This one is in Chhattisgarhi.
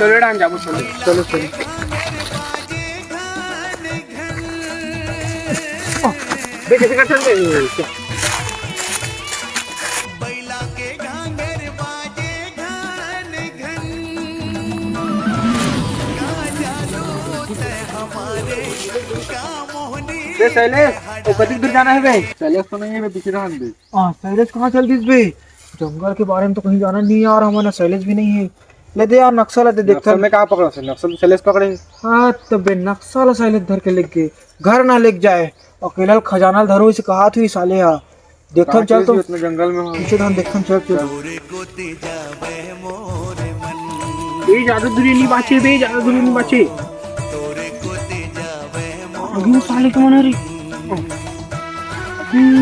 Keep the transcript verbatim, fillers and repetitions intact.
चलो, डान जाबो, चलो। चलो, चलो। बे, कैसे करथन बे? बे, शैलेश, वो कतिक दूर जाना हे बे? शैलेश तो नहीं है बे, पीछे रहन दे। हाँ, शैलेश कहाँ चल दिस बे? जंगल के बारे में तो कहीं जाना नहीं यार, हमन शैलेश भी नहीं है। ले दे यार, नक्शा ला दे, देखथन। नक्शा में कहाँ पकड़ा से? नक्शा तो शैलेश पकड़े। हाँ, तबे नक्शा ला शैलेश धर के लेके घर ना लेके जाए, अकेला खजाना ल धरो, इसे कहा थी साले हा। देखथन, चल तो। इतना जंगल में हो। पीछे धान देखथन, चल, चल। बे, ज्यादा दूरी नहीं बाचे बे, ज्यादा दूरी नहीं बाचे। अभी वो साले कौन है रे? अभी